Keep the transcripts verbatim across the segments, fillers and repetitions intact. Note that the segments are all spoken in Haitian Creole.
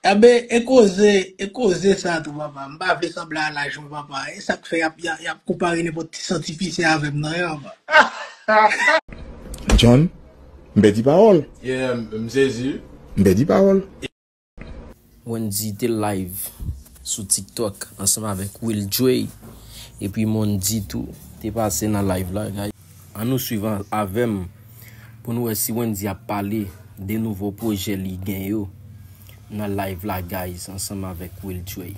Enben, e koze, e koze sa tou, papa. M pa vle sanble a laj mwen, papa. E sa k fè y ap, y ap, y ap konpare nenpòt ti santifisye avè m nan, wi, papa. John, m pèdi pawòl. Yeah, m sezi. M pèdi pawòl. Wendy te live sou TikTok ansanm avèk Will Dre. Epi Mondy tou te pase nan live la, guys. Ann nou swiv avè m pou n wè si Wendy ap pale de nouvo pwojè li gen yo nan live la, guys, ansanm avèk Will Dre.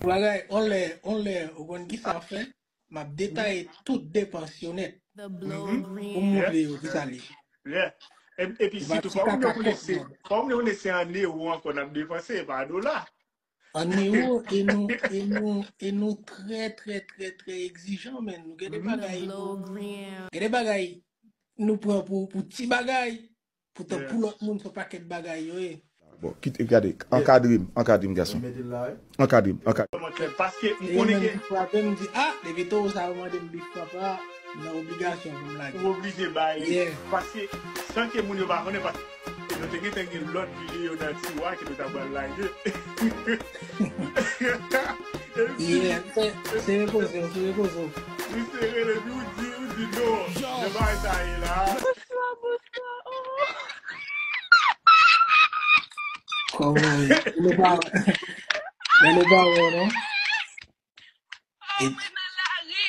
Bagay, on lè, on lè, ou konn ki sa fè? M ap detaye tout depans yo nèt. Pou m montre yo kisa li ye. Yeah. E- Epi sitou, fò moun yo konnen se, fò moun yo konnen se an ewo ankò n ap depanse, e pa dola. An ewo, e nou, e nou, e nou trè, trè, trè, trè egzijan, men nou gen de bagay, nou, gen de bagay nou pran pou, pou ti bagay, poutan pou lòt moun se yon pakèt bagay yo ye. Bon, kite, gade, ankadre m, ankadre m, gason. Ankadre m, ankadre m. Paske m konnen gen. Frape m di, ah, depi toro sa yo mande m bif papa, m nan obligasyon pou m lage. Ou oblije bay. Yeah. Paske, san ke moun yo pa konnen, paske nou te gentan gen lòt videyo nan tiwa ke nou ta pral lage. Yeah, se, se repoze w, se repoze w. Misye rele, epi ou di, ou di non, se bagay sa ye la. Bonswa, bonswa. Oh. Kòman ye? Nou pa, nou pa wè, non? Oh, mwen nan lari.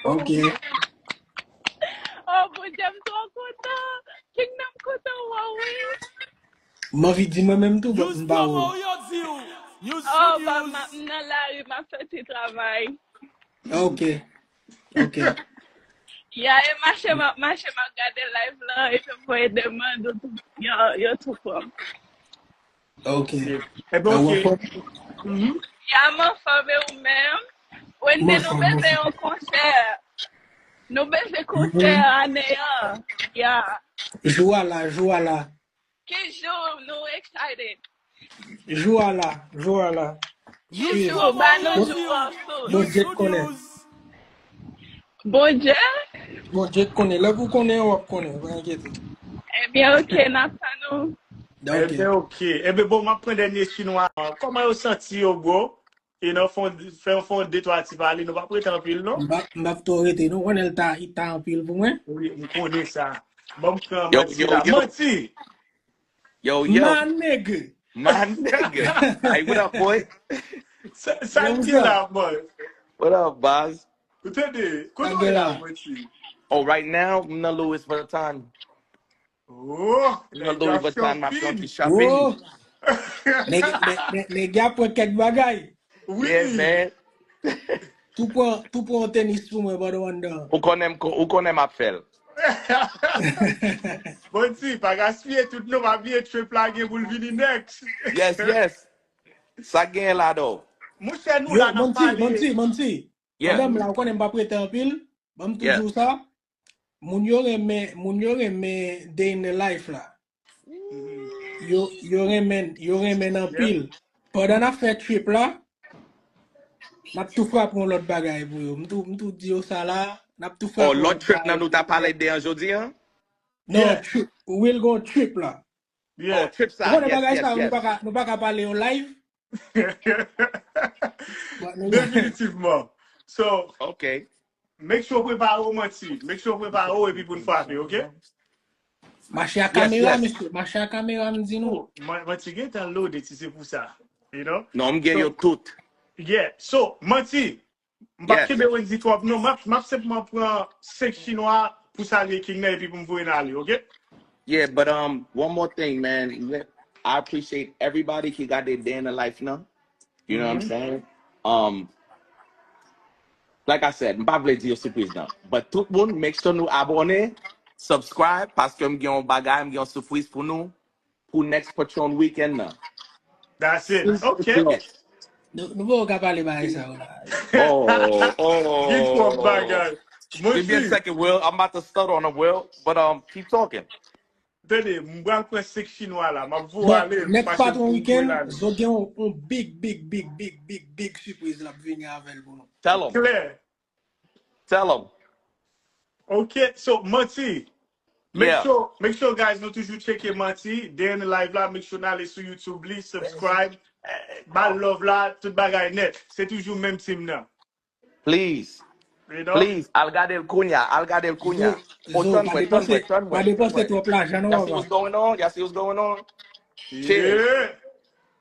Ok. Oh, Bondye, m twò kontan. King nan m kontan wè w, wi. M anvi di mwen menm tou, but m pa wè w. Oh, pa m, m nan lari, m ap fè ti travay. Ok. Ok. Ya, e mache, m ap mache, m ap gade live lan, epi m voye demann, yo tou, yo, yo tou pran m. Ok. Ebyen, ok. Ya, m anfòm, e ou menm? Wendy, nou bezwen yon konsè. Nou bezwen konsè ane an. Ya. Jou a la, jou a la. Ki jou? Nou excited. Jou a la, jou a la. Ki jou? Ba nou jou an sou. Bondye k konnen. Bondye? Bondye k konnen. Lè pou konnen, w ap konnen. Pa enkyete. Ebyen, ok, n ap tann ou. Ok. Ebyen, ok. Ebyen, bon, m ap pran dènye chinwa. Kòman yo santi yo, bro? E nan fon, fè yon fon de twa ti pale, nou p ap rete anpil, non? M p ap, m p ap twò rete, non. Konnen l ta, li ta anpil pou mwen. Wi, m konnen sa. Ban m pran manti la. Manti! Yo, yo. My nigga. My nigga. Hey, what up, boy? Sa, sa ki la, boy? What up, Baz? Ou tande? Kote w ye la, manti? Oh, right now, m nan Louis Vuitton. Oh, M nan Louis Vuitton, m ap fè yon ti shopping. Nèg, nèg, nèg, nèg la pran kèk bagay. Wi. Yeah, man. Tou pran, tou pran yon tenis pou mwen pandan w anndan. Ou konnen m, ou konnen m ap fè l. Manti, pa gaspiye tout non, pa bliye trip la gen pou l vini next. Yes, yes. Sa k genyen ladan w? Monchè, nou la n ap pale. Manti, manti, manti. Pandan m la, ou konnen m p ap rete anpil. Ban m tou di w sa. Moun yo renmen, moun yo renmen day in the life la. Yo, yo renmen, yo renmen anpil. Pandan n ap fè trip la, n ap tou frape yon lòt bagay pou yo. M tou, m tou di yo sa la, n ap tou frape yon lòt bagay. Oh, lòt trip nan nou ta pale de an jodi an? Non, trip. Will gon trip la. Yeah. Oh, trip sa. Ou konnen bagay sa, nou pa ka, nou pa ka pale yo live. Definitivman. So, ok. Make sure w prepare w, manti. Make sure w prepare w epi pou n frape, ok? Mache ak kamera, mesye. Mache ak kamera, m di nou. Manti gentan loaded, si se pou sa. You know? Non, m gen yo tout. Yeah. So, manti, m p ap kenbe Wendy twòp, non. M ap, m ap senpman pran senk chinwa pou salye King nan epi pou m voye n ale, ok? Yeah, but um, one more thing, man. I appreciate everybody ki gade Day in the Life nan. You know what I'm saying? Um, like I said, m pa vle di yo sipriz nan. But tout moun, make sure nou abòne, subscribe, paske m gen yon bagay, m gen yon sipriz pou nou, pou next Patreon weekend nan. That's it. Ok. Nou, nou poko ka pale bagay sa yo la. Oh, oh. Gen twòp bagay. Mwen Give me a di, second, Will. I'm about to start on a Will, but um, keep talking. Tande, m pral pran senk chinwa la. M ap voye ale. Bon, next Patreon weekend, Zo gen yon, yon big, big, big, big, big, big sipriz l ap vini avè l pou nou. Tell him. Klè. Tell him. Ok, so, manti. Make sure, make sure guys, nou toujou tcheke Manti. Depi live la, make sure n ale sou YouTube li, subscribe, eh, ba love la, tout bagay nèt. Se toujou menm team nan. Please. Please, al gade l kounya, al gade l kounya. Oh, tann mwen, tann mwen, tann mwen. Pa depanse twòp lajan non, papa. Y'all see what's going on? Y'all see what's going on? Cheers.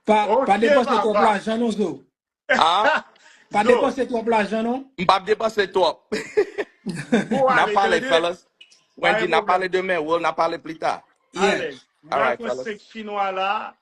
Pa depanse twòp lajan non, Zo. Ah? Pa depanse twòp lajan non. M p ap depanse twòp. N ap pale, fellas. Wendy, n ap pale demen. Will, n ap pale pli ta. Alright, fellas. Chinwa la.